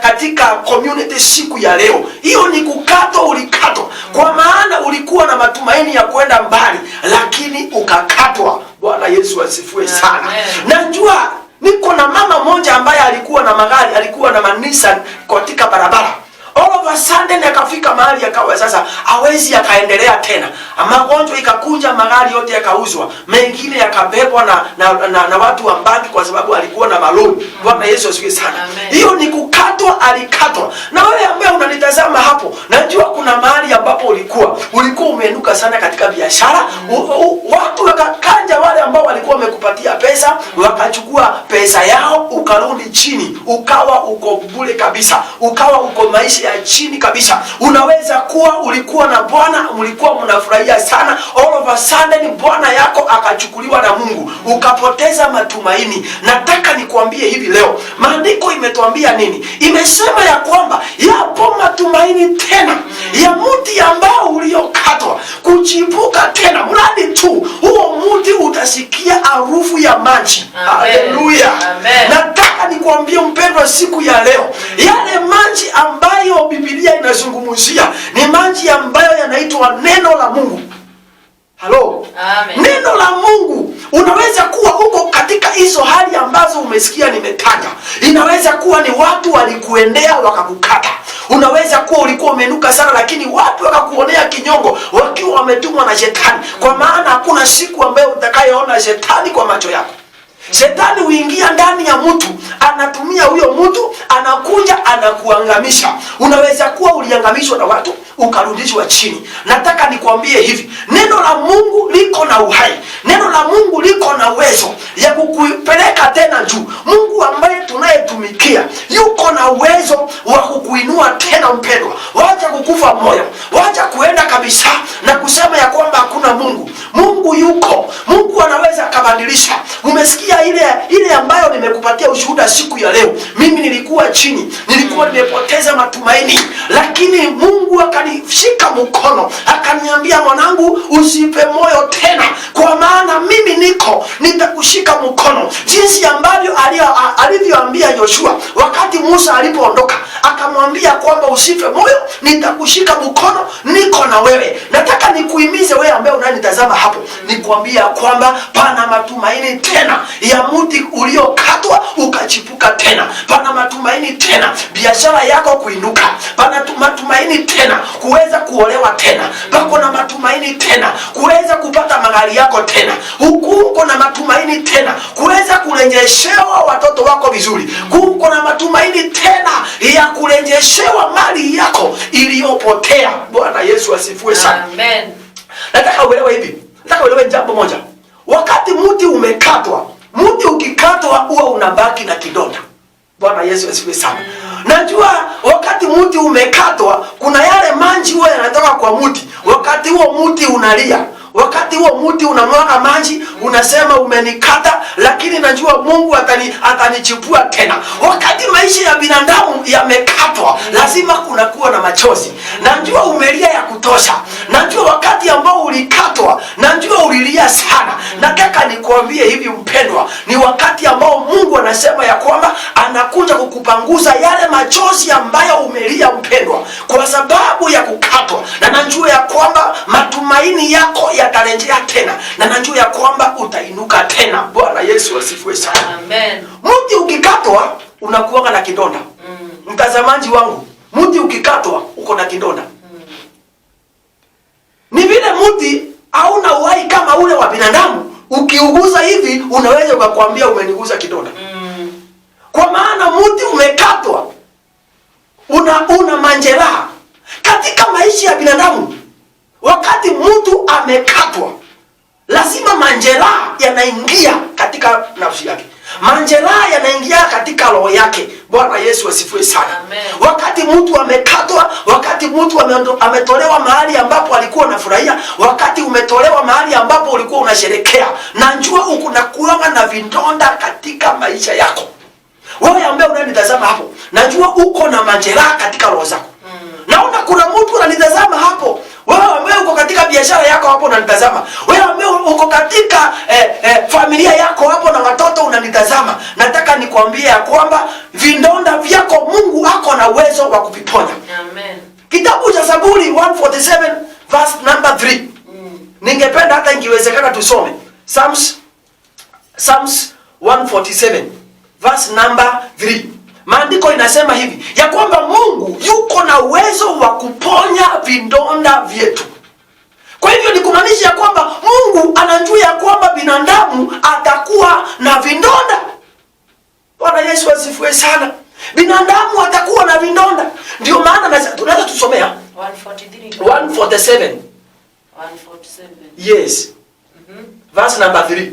katika community siku ya leo. Hiyo ni kukatwa, ulikatwa kwa maana ulikuwa na matumaini ya kwenda mbali, lakini ukakatwa. Bwana Yesu asifiwe sana. Amen. Najua niko na mama mmoja ambaye alikuwa na magari, alikuwa na Nissan katika barabara. All of a sudden akafika mahali akawa sasa hawezi akaendelea tena. Magonjwa ikakuja, magari yote yakauzwa, mengine yakabebwa na watu wa banki kwa sababu alikuwa na maloni. Bwana Yesu asifiwe sana. Amen. Hiyo ni kukatwa, alikatwa. Na wewe ambaye unanitazama hapo, najua kuna mahali ambapo ulikuwa umeinuka sana katika biashara. Watu wakakanja wale ambao walikuwa wamekupatia pesa, wakachukua pesa yao, ukarudi chini, ukawa uko bure kabisa, ukawa uko maisha ya chini kabisa. Unaweza kuwa ulikuwa na bwana, mlikuwa mnafurahia sana, all of a sudden bwana yako akachukuliwa na Mungu, ukapoteza matumaini. Nataka nikuambie hivi leo, maandiko imetuambia nini? Imesema ya kwamba yapo matumaini tena ya mti ambao uliokatwa kuchipuka tena, mradi tu huo mti utasikia harufu ya maji. Amen. Haleluya. Amen. Nataka nikuambie mpendwa, siku ya leo, yale maji ambayo Biblia inazungumzia ni maji ambayo yanaitwa neno la Mungu. Halo. Amen. Neno la Mungu. Unaweza kuwa uko katika hizo hali ambazo umesikia nimetaja. Inaweza kuwa ni watu walikuendea wakakukata. Unaweza kuwa ulikuwa umenuka sana, lakini watu wakakuonea kinyongo wakiwa wametumwa na shetani, kwa maana hakuna siku ambayo utakayoona shetani kwa macho yako. Shetani huingia ndani ya mtu, anatumia huyo mtu, anakuja anakuangamisha. Unaweza kuwa uliangamishwa na watu ukarudishwa chini. Nataka nikwambie hivi, neno la Mungu liko na uhai, neno la Mungu liko na uwezo ya kukupeleka tena juu. Mungu ambaye tunayetumikia yuko na uwezo wa kukuinua tena mpendwa. Wacha kukufa moyo, wacha kuenda kabisa na kusema ya kwamba hakuna Mungu. Mungu yuko, Mungu anaweza akabadilisha. Umesikia ile ambayo nimekupatia ushuhuda siku ya leo. Mimi nilikuwa chini, nilikuwa nimepoteza matumaini, lakini Mungu akanishika mkono akaniambia, mwanangu, usipe moyo tena, kwa maana mimi niko, nitakushika mkono. Jinsi ambavyo alivyoambia Yoshua wakati Musa alipoondoka, akamwambia kwamba usife moyo, nitakushika mkono, niko na wewe. Nataka nikuhimize wewe ambaye unanitazama hapo, nikuambia kwamba pana matumaini tena ya mti uliokatwa ukachipuka tena. Pana matumaini tena biashara yako kuinuka. Pana matumaini tena kuweza kuolewa tena. Pako na matumaini tena kuweza kupata magari yako tena. Huku uko na matumaini tena kuweza kurejeshewa watoto wako vizuri. Kuko na matumaini tena ya kurejeshewa mali yako iliyopotea. Bwana Yesu asifiwe sana. Amen. Nataka uelewe hivi. Nataka uelewe jambo moja. Wakati mti umekatwa, mti ukikatwa huwa unabaki na kidonda. Bwana Yesu asifiwe sana. Najua wakati mti umekatwa, kuna yale maji huwa yanatoka kwa mti. Wakati huo mti unalia, wakati huo mti unamwaga maji, unasema umenikata, lakini najua Mungu atanichipua tena. Wakati maisha ya binadamu yamekatwa, lazima kunakuwa na machozi. Najua umelia ya kutosha, najua wakati ambao ulikatwa, najua ulilia sana. Nataka nikuambie hivi mpendwa, ni wakati ambao Mungu anasema ya kwamba anakuja kukupanguza yale machozi ambayo umelia mpendwa, kwa sababu ya kukatwa, na najua ya kwamba matumaini yako yatarejea tena, na najua ya kwamba utainuka tena. Bwana Yesu asifiwe sana. Amen. Mti ukikatwa unakuwa na kidonda. Mtazamaji wangu, mti ukikatwa uko na kidonda. Ni vile mti hauna uhai kama ule wa binadamu. Ukiugusa hivi unaweza ukakwambia umenigusa kidonda. Kwa maana mti umekatwa, una majeraha. Katika maisha ya binadamu, wakati mtu amekatwa, lazima majeraha yanaingia katika nafsi yake, majeraha yanaingia katika roho yake. Bwana Yesu asifiwe sana. Amen. Wakati mtu amekatwa, wakati mtu ametolewa mahali ambapo alikuwa anafurahia, wakati umetolewa mahali ambapo ulikuwa unasherekea, najua uko na kuanga na vidonda katika maisha yako. Wewe ambaye unanitazama hapo, najua uko na majeraha katika roho zako. Naona kuna mtu ananitazama hapo. Wewe ambaye uko katika biashara yako hapo unanitazama. Wewe ambaye uko katika familia yako hapo na watoto unanitazama. Nataka nikwambie ya kwamba vidonda vyako Mungu ako na uwezo wa kuviponya. Amen. Kitabu cha Zaburi 147 verse number 3. Ningependa hata ingiwezekana tusome Psalms 147 verse number 3. Maandiko inasema hivi ya kwamba Mungu yuko na uwezo wa kuponya vidonda vyetu. Kwa hivyo ni kumaanisha ya kwamba Mungu anajua ya kwamba binadamu atakuwa na vidonda. Bwana Yesu asifiwe sana. Binadamu atakuwa na vidonda. Ndio maana tunaweza tusomea 143. 147. 147. Yes. Verse number 3.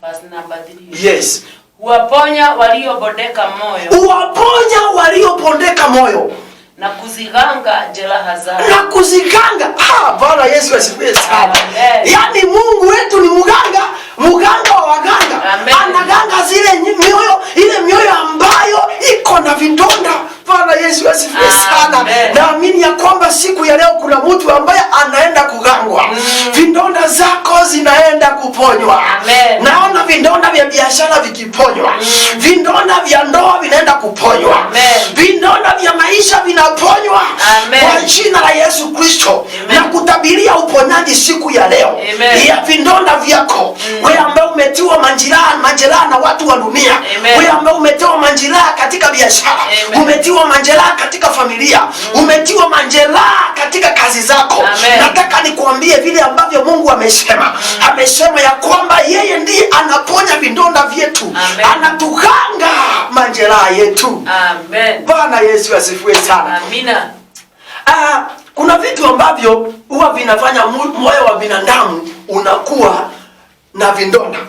Verse number 3. Yes. Huwaponya waliobondeka moyo Huwaponya waliopondeka moyo na kuziganga jeraha zao. na kuziganga. Bwana Yesu asifiwe sana. Amen. Yaani Mungu wetu ni mganga, mganga wa waganga. Amen. Anaganga zile mioyo, ile mioyo ambayo iko na vidonda. Bwana Yesu asifiwe sana. Naamini ya kwamba siku ya leo kuna mtu ambaye anaenda kugangwa. Vidonda zako zinaenda kuponywa. Amen. Naona vidonda vya biashara vikiponywa. Vidonda vya ndoa vinaenda kuponywa. Amen. Vidonda vya maisha vinaponywa. Amen. Kwa jina la Yesu Kristo. Amen. Na kutabiria uponyaji siku ya leo. Amen. Ya vidonda vyako. Wewe ambaye umetiwa majeraha na watu wa dunia. Amen. Wewe ambaye umetiwa majeraha katika biashara. Amen. Umetiwa majeraha katika familia. Umetiwa majeraha katika kazi zako. Amen. Nataka nikuambie vile ambavyo Mungu amesema. Amesema ya kwamba yeye ndiye anaponya vidonda vyetu. Amen. Anatuganga majeraha yetu. Amen. Bwana Yesu asifiwe sana. Amina. Kuna vitu ambavyo huwa vinafanya moyo wa binadamu unakuwa na vidonda.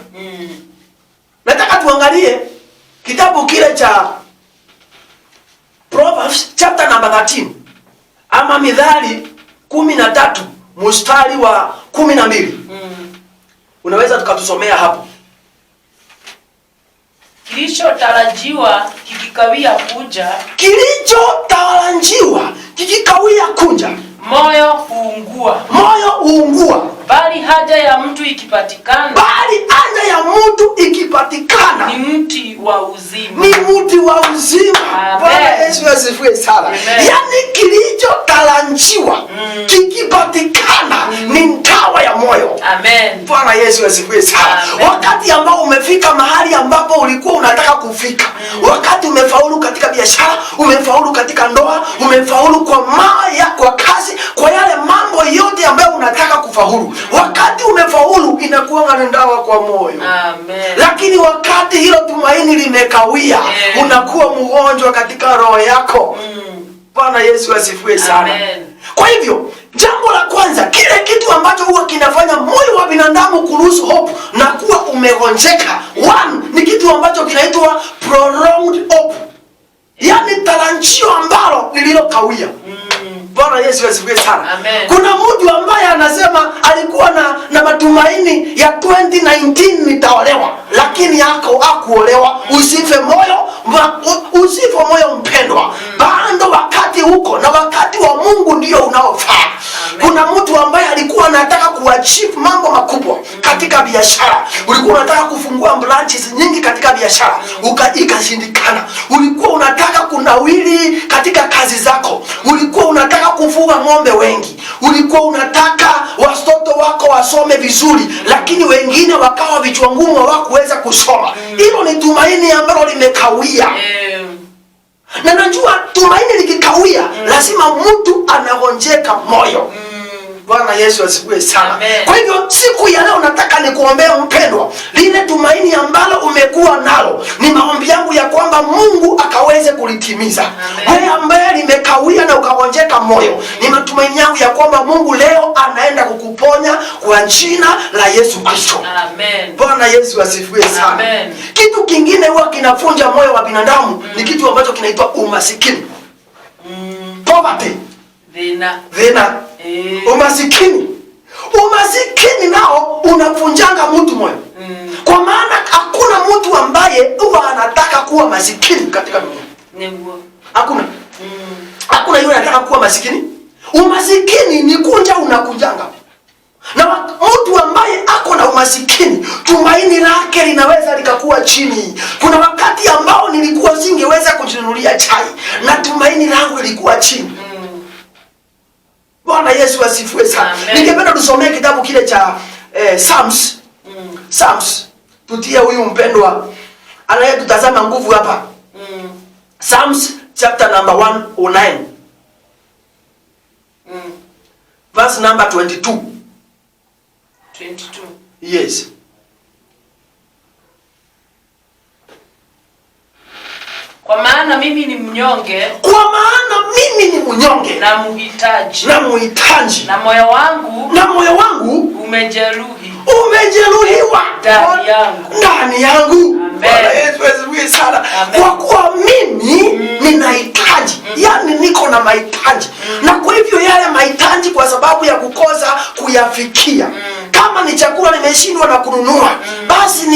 Nataka tuangalie kitabu kile cha Proverbs chapter number 13 ama Mithali 13 mstari wa 12. Unaweza tukatusomea hapo. Kilichotarajiwa kikikawia kuja, Kilichotarajiwa kikikawia kuja, moyo huungua. Moyo huungua. Bali haja ya mtu ikipatikana, bali haja ya mtu ikipatikana, ni mti wa uzima. Ni mti wa uzima. Amen. Bwana Yesu asifiwe sana. Amen. Yaani kilichotarajiwa kikipatikana ni dawa ya moyo. Amen. Bwana Yesu asifiwe sana. Amen. Wakati ambao umefika mahali ambapo ulikuwa unataka kufika, wakati umefaulu katika biashara, umefaulu katika ndoa, umefaulu kwa maya, kwa kazi, kwa yale mambo yote ambayo unataka kufaulu, wakati umefaulu inakuwa ni dawa kwa moyo. Amen. Lakini wakati hilo tumaini limekawia, unakuwa mgonjwa katika roho yako. Bwana Yesu asifiwe sana. Amen. Kwa hivyo jambo la kwanza, kile kitu ambacho huwa kinafanya moyo wa binadamu ku lose hope na kuwa amegonjeka. One ni kitu ambacho kinaitwa prolonged hope, yaani tarajio ambalo lililokawia. Bwana Yesu asifiwe sana. Amen. Kuna mtu ambaye anasema alikuwa na matumaini ya 2019 nitaolewa, lakini yako hakuolewa. Usife moyo, usife moyo mpendwa, bado wakati uko na wakati wa Mungu ndio unaofaa. Amen. Kuna mtu ambaye alikuwa anataka kuachieve mambo makubwa katika biashara. Ulikuwa unataka kufungua branches nyingi katika biashara, ikashindikana. Ulikuwa unataka kunawiri katika kazi zako, ulikuwa unataka kufuga ng'ombe wengi, ulikuwa unataka watoto wako wasome vizuri, lakini wengine wakawa vichwa ngumu, hawakuweza kusoma. Hilo ni tumaini ambalo limekawia. Na najua tumaini likikawia, lazima mtu anagonjeka moyo. Bwana Yesu asifiwe sana. Amen. Kwa hivyo siku ya leo nataka nikuombee mpendwa, lile tumaini ambalo umekuwa nalo, ni maombi yangu ya kwamba Mungu akaweze kulitimiza. Amen. Wewe ambaye limekawia na ukagonjeka moyo, ni matumaini yangu ya kwamba Mungu leo anaenda kukuponya kwa jina la Yesu Kristo. Amen. Bwana Yesu asifiwe sana. Amen. Kitu kingine huwa kinavunja moyo wa binadamu ni kitu ambacho kinaitwa umasikini. Poverty. Thina. Thina. Umasikini. Umasikini nao unavunjanga mtu moyo. Kwa maana hakuna mtu ambaye huwa anataka kuwa masikini katika dunia. Niguo. Hakuna. Hakuna yule anataka kuwa masikini. Umasikini ni kunja unakunjanga. Na mtu ambaye ako na umasikini, tumaini lake linaweza likakuwa chini. Kuna wakati ambao nilikuwa singeweza kujinunulia chai na tumaini langu lilikuwa chini. Bwana Yesu asifiwe sana. Amen. Ningependa tusomee kitabu kile cha Psalms. Psalms. Tutie huyu mpendwa anayetutazama nguvu hapa. Psalms chapter number 109. Verse number 22. 22. Yes. Kwa maana mimi ni mnyonge Kwa maana mimi ni mnyonge na mhitaji, na muhitaji, na moyo wangu na moyo wangu umejeruhi umejeruhiwa ndani yangu. Ndani yangu. Amen. Bwana Yesu asifiwe sana. Amen. Kwa kuwa mimi ninahitaji, yaani niko na mahitaji, na kwa hivyo yale mahitaji kwa sababu ya kukosa kuyafikia, kama ni chakula nimeshindwa na kununua, basi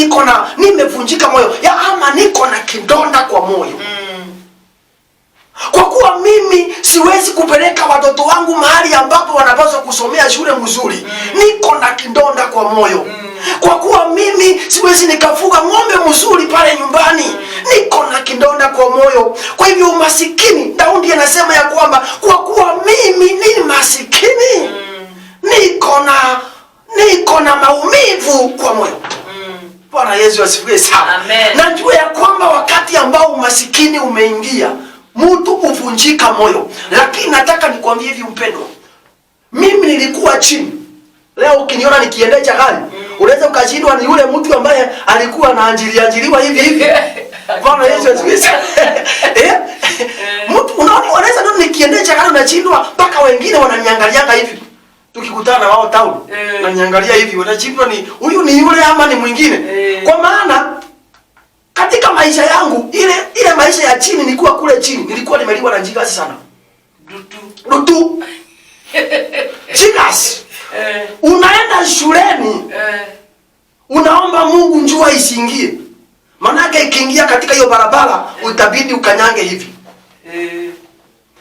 nimevunjika moyo ya, ama niko na kidonda kwa moyo. Kwa kuwa mimi siwezi kupeleka watoto wangu mahali ambapo wanapaswa kusomea shule mzuri, niko na kidonda kwa moyo. Kwa kuwa mimi siwezi nikafuga ng'ombe mzuri pale nyumbani, niko na kidonda kwa moyo. Kwa hivyo umasikini, Daudi anasema ya kwamba kwa kuwa mimi ni masikini, niko na maumivu kwa moyo. Bwana Yesu asifiwe sana. Amen. Najua ya kwamba wakati ambao umasikini umeingia, mtu huvunjika moyo. Lakini nataka nikwambie hivi mpendwa, mimi nilikuwa chini. Leo ukiniona nikiendesha gari, unaweza ukashindwa ni yule mtu ambaye alikuwa anaanjilianjiliwa hivi hivi. Bwana Yesu asifiwe sana. Mtu unaona, unaweza ndio nikiendesha gari unashindwa mpaka wengine wananiangalianga hivi. Tukikutana na wao town, wananiangalia hivi, wanashindwa ni huyu ni yule ama ni mwingine. Kwa maana katika maisha yangu ile maisha ya chini, nilikuwa kule chini, nilikuwa nimeliwa na njigasi sana. Dutu. Dutu. Jigas. Unaenda shuleni, unaomba Mungu njua isiingie. Manake ikiingia katika hiyo barabara utabidi ukanyange hivi.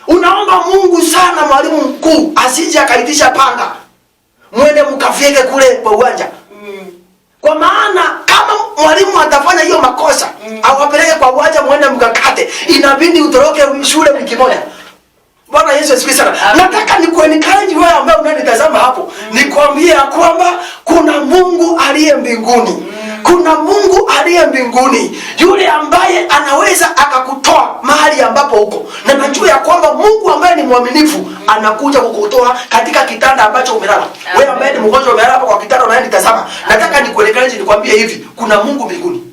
Unaomba Mungu sana mwalimu mkuu asije akaitisha panga, mwende mkafyeke kule kwa uwanja. Kwa maana kama mwalimu atafanya hiyo makosa, awapeleke kwa uwanja mwende mkakate, inabidi utoroke shule wiki moja. Bwana Yesu asifiwe sana. Amen. Nataka nikuencourage wewe ambaye unanitazama hapo, nikwambie ya kwamba kuna Mungu aliye mbinguni. Kuna Mungu aliye mbinguni, yule ambaye anaweza akakutoa mahali ambapo uko. Na najua ya kwamba Mungu ambaye ni mwaminifu anakuja kukutoa katika kitanda ambacho umelala. Amen. Wewe ambaye ni mgonjwa umelala hapo kwa kitanda unanitazama, nataka nikuelekeze, nikwambie hivi, kuna Mungu mbinguni.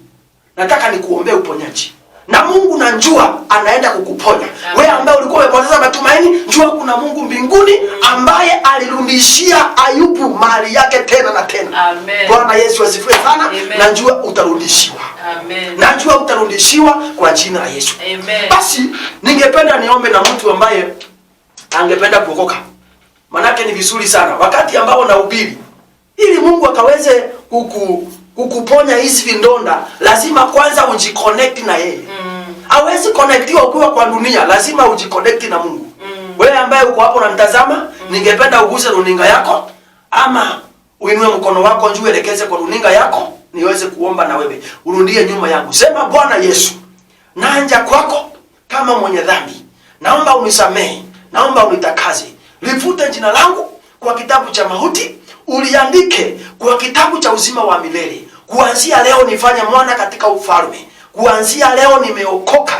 Nataka nikuombee uponyaji. Na Mungu najua anaenda kukuponya. Wewe ambaye ulikuwa umepoteza matumaini, jua kuna Mungu mbinguni ambaye alirudishia Ayubu mali yake tena na tena. Amen. Bwana Yesu asifiwe sana. Amen. Najua utarudishiwa. Amen. Najua utarudishiwa kwa jina la Yesu. Amen. Basi ningependa niombe na mtu ambaye angependa kuokoka. Manake ni vizuri sana wakati ambao nahubiri, ili Mungu akaweze kukuponya hizi vidonda, lazima kwanza ujiconnect na yeye. Hawezi connectiwa ukiwa kwa dunia, lazima ujiconnect na Mungu. Wewe ambaye uko hapo unanitazama, ningependa uguse runinga yako ama uinue mkono wako juu, elekeze kwa runinga yako niweze kuomba na wewe. Urudie nyuma yangu, sema: Bwana Yesu, nanja kwako kama mwenye dhambi, naomba unisamehe, naomba unitakaze, lifute jina langu kwa kitabu cha mauti, uliandike kwa kitabu cha uzima wa milele. Kuanzia leo nifanye mwana katika ufalme. Kuanzia leo nimeokoka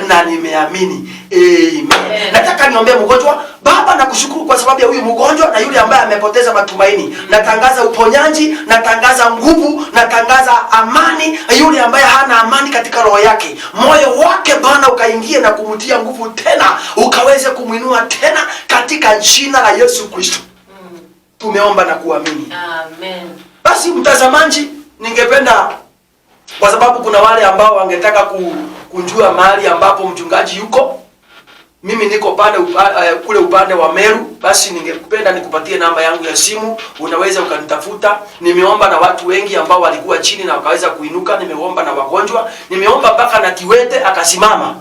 na nimeamini. Amen. Amen. Nataka niombee mgonjwa. Baba, nakushukuru kwa sababu ya huyu mgonjwa na yule ambaye amepoteza matumaini. Natangaza uponyaji, natangaza nguvu, natangaza amani. Yule ambaye hana amani katika roho yake, moyo wake Bwana ukaingie na kumtia nguvu tena, ukaweze kumwinua tena katika jina la Yesu Kristo. Tumeomba na kuamini. Amen. Basi mtazamaji, ningependa kwa sababu kuna wale ambao wangetaka kujua mahali ambapo mchungaji yuko. Mimi niko pale kule upande wa Meru. Basi ningependa nikupatie namba yangu ya simu, unaweza ukanitafuta. Nimeomba na watu wengi ambao walikuwa chini na wakaweza kuinuka. Nimeomba na wagonjwa, nimeomba mpaka na kiwete akasimama.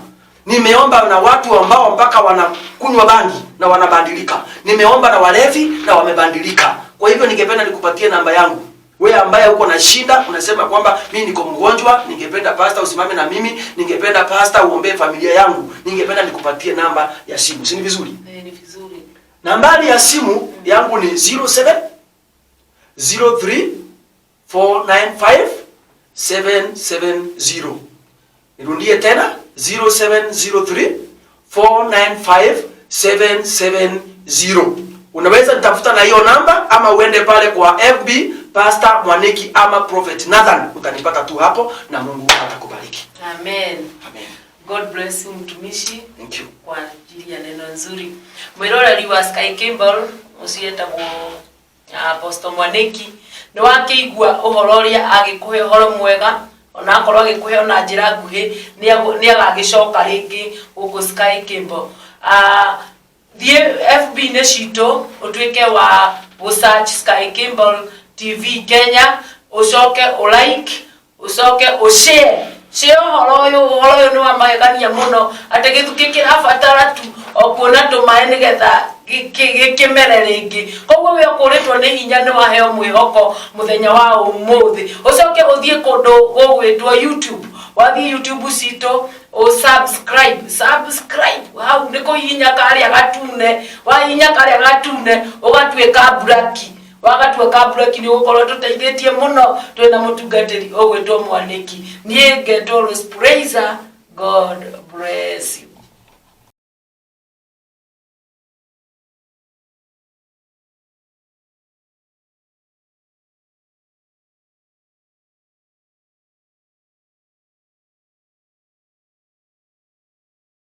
Nimeomba na watu ambao mpaka wanakunywa bangi na wanabadilika. Nimeomba na walevi na wamebadilika. Kwa hivyo ningependa nikupatie namba yangu. Wewe ambaye uko na shida unasema kwamba mimi niko mgonjwa, ningependa pastor usimame na mimi, ningependa pastor uombee familia yangu, ningependa nikupatie namba ya simu. Si ni vizuri? Eh, ni vizuri. Nambari ya simu yangu ni 07 03 495 770. Nirudie tena, 0703 495 770. Unaweza nitafuta na hiyo namba ama uende pale kwa FB Pastor Mwaniki ama Prophet Nathan, utanipata tu hapo na Mungu atakubariki. Amen. Amen. God bless you mtumishi Thank you. kwa ajili ya neno nzuri. Mwiroreri wa Sky Kimball ucio etagwo Apostle Mwaniki, nĩ wakĩigua ũhoro ũrĩa agĩkũhe, ũhoro mwega, ona akorwo agĩkũhe ona njĩra nguhĩ, nĩ agagĩcoka rĩngĩ gũkũ Sky Kimball. Thiĩ FB-inĩ citũ, ũtuĩke wa gũ-search Sky Kimball TV Kenya, ũcoke ũ-like, ũcoke ũ-share, share ũhoro ũyũ. Ũhoro ũyũ nĩ wa magegania mũno, atĩ gĩthukĩ kĩrabatara tu o kuona tũmaĩ nĩgetha gĩkĩmere rĩngĩ. Koguo we ũkũrĩtwo nĩ hinya, nĩ waheo mwĩhoko mũthenya wa ũmũthĩ. Ũcoke ũthiĩ kũndũ gũgwĩtwo YouTube. Wathiĩ YouTube citũ, ũsubscribe, subscribe hau nĩ kũhihinya karĩa gatune. Wahihinya karĩa gatune, ũgatuĩka braki. Wagatuĩka braki, nĩ ũgũkorwo tũteithĩtie mũno. Twĩna mũtungatĩri ũgwĩtwo Mwanĩki, niĩ ngetwo Rose Praiser. God bless you.